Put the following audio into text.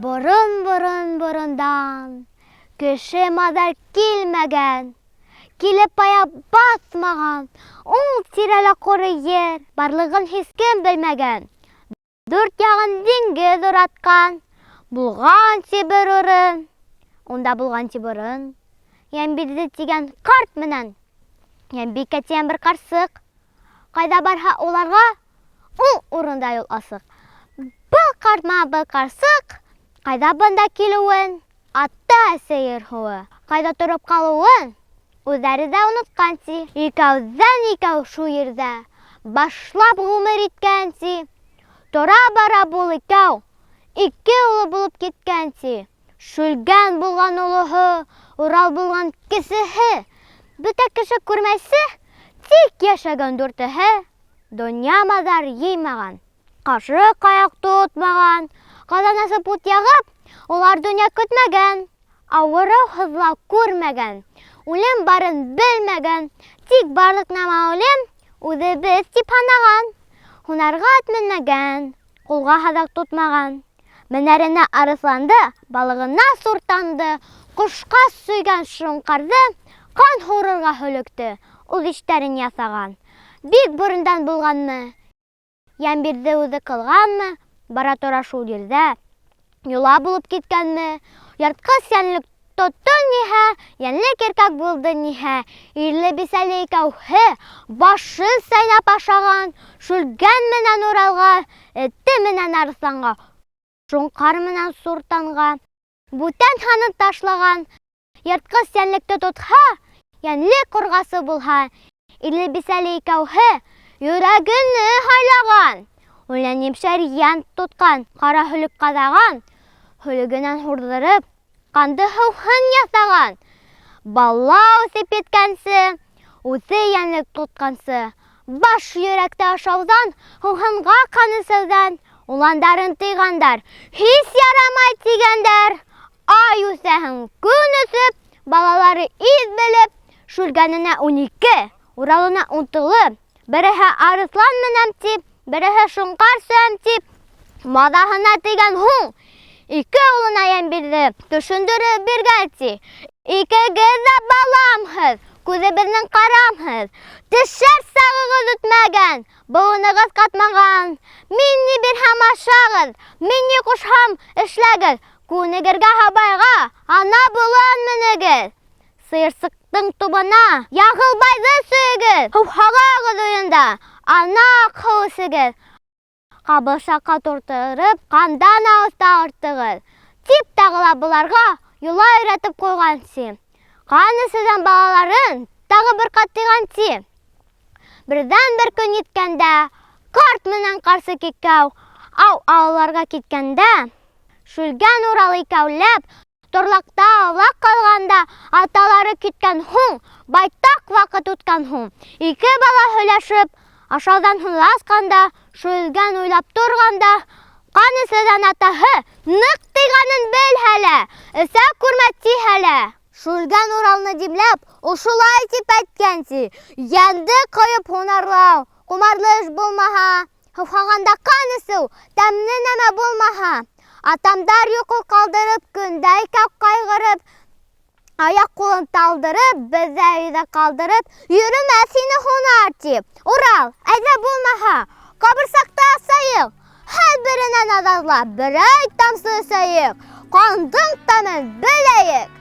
Борон-борон-борондан кеше-маҙар килмәгән, килеп аяҡ баҫмаған, ул тирәлә ҡоро ер барлығын һис кем белмәгән. Дүрт яғын диңгеҙ уратҡан, булған ти бер урын. Унда булған ти борон Йәнбирҙе тигән ҡарт менән Йәнбикә тигән бер ҡарсыҡ. Ҡайҙа барһа уларға, ул урында юл асыҡ. Был ҡарт менән был ҡарсыҡ ҡайҙа бында килеүен, ата-әсә ер-һыуы ҡайҙа тороп ҡалыуын үҙҙәре ҙә онотҡан, ти. Икәүҙән-икәү шул ерҙә башлап ғүмер иткән, ти. Тора-бара был икәү ике улы булып киткән, ти. Шүлгән булған олоһо, Урал булған кесеһе. Бөтә кеше күрмәсе, тик йәшәгән дүртеһе. Донъя-маҙар йыймаған, ҡашыҡ-аяҡ тотмаған, ҡаҙан аҫып ут яғып, улар донъя көтмәгән, ауырыу-һыҙлау күрмәгән, үлем барын белмәгән, тик барлыҡ нәмә үлем үҙебеҙ тип һанаған, һунарға ат менмәгән, ҡулға һаҙаҡ тотмаған. Менәренә арыҫланды, балығына суртанды, ҡошҡа сөйгән шоңҡарҙы, ҡан һурырға һөлөктө, үҙ иштәрен яҫаған. Бик борондан булғанмы, Йәнбирҙе үҙе ҡылғанмы, бара-тора шул ерҙә йола булып киткәнме, йыртҡыс йәнлек тотто ниһә, йәнлек иркәк булды ниһә, ирле-бисәле икәүһе башын сәйнәп ашаған, Шүлгән менән Уралға, эте менән арыҫланға, шоңҡар менән суртанға бүтән һанын ташлаған, йыртҡыс йәнлекте тотһа, йәнлек ҡорғасы булһа, ирле-бисәле икәүһе йөрәгене һайлаған, үлән емшәр йән тотҡан, ҡара һөлөк ҡаҙаған, һөлөгөнән һурҙырып, Ҡанды һыуһын яҫаған. Бала үҫеп еткәнсе, үҙе йәнлек тотҡансы, баш йөрәкте ашауҙан, һыуһынға ҡан эсеүҙән уландарын тыйғандар, һис ярамай тигәндәр. Ай үҫәһең, көн үҫеп, балалары иҙ белеп, Шүлгәненә 12, Уралына ун тулып, Береһе арыҫлан менәм тип, береһе шоңҡар сөәм тип, маҙаһына тейгән һуң, ике улына йән бирҙе, төшөндөрөп биргән ти. Икегеҙ ҙә баламһыҙ, күҙебеҙҙең ҡарамһыҙ, төшәр сағығыҙ үтмәгән, быуынығыҙ ҡатмаған. Мин ни бирһәм ашағыҙ, мин ни ҡушһам эшләгеҙ, күнегергә һабайға ана болан менегеҙ. Сыйырсыҡтың тубына Яғылбайҙы сөйөгөҙ, һыуһағығыҙ уйында ана аҡ һыу эсегеҙ, ҡабырсаҡҡа тултырып ҡандан ауыҙ артығыҙ, тип тағы ла быларға йола өйрәтеп ҡуйған, ти. Ҡан эсеүҙән балаларын тағы бер ҡат тыйған, ти. Берҙән-бер көн еткәндә, ҡарт менән ҡарсыҡ икәү ау ауларға киткәндә, Шүлгән Урал икәүләп Торлаҡта аулаҡ ҡалғанда, аталары киткән һуң, байтаҡ ваҡыт үткән һуң, ике бала һөйләшеп, ашауҙан һуң асҡанда, Шүлгән уйлап торғанда, ҡан эсеүҙән атаһы ныҡ тыйғанын белһә лә, эсә күрмә тиһә лә, Шүлгән Уралны димләп, ошолай тип әйткән, ти, Йәнде ҡойоп һунарлау, ҡомарлы эш булмаһа, Һыуһағанда ҡан эсеү тәмле нәмә булмаһа, атамдар йоҡо ҡалдырып, көндә икәү ҡайғырып, аяҡ-ҡулын талдырып, беҙҙе өйҙә ҡалдырып, йөрөмәҫ ине һунар, тип. Урал, әйҙә булмаһа, ҡабырсаҡты асайыҡ, һәр беренән аҙаҙлап берәй тамсы эсәйек, ҡандың тәмен беләйек.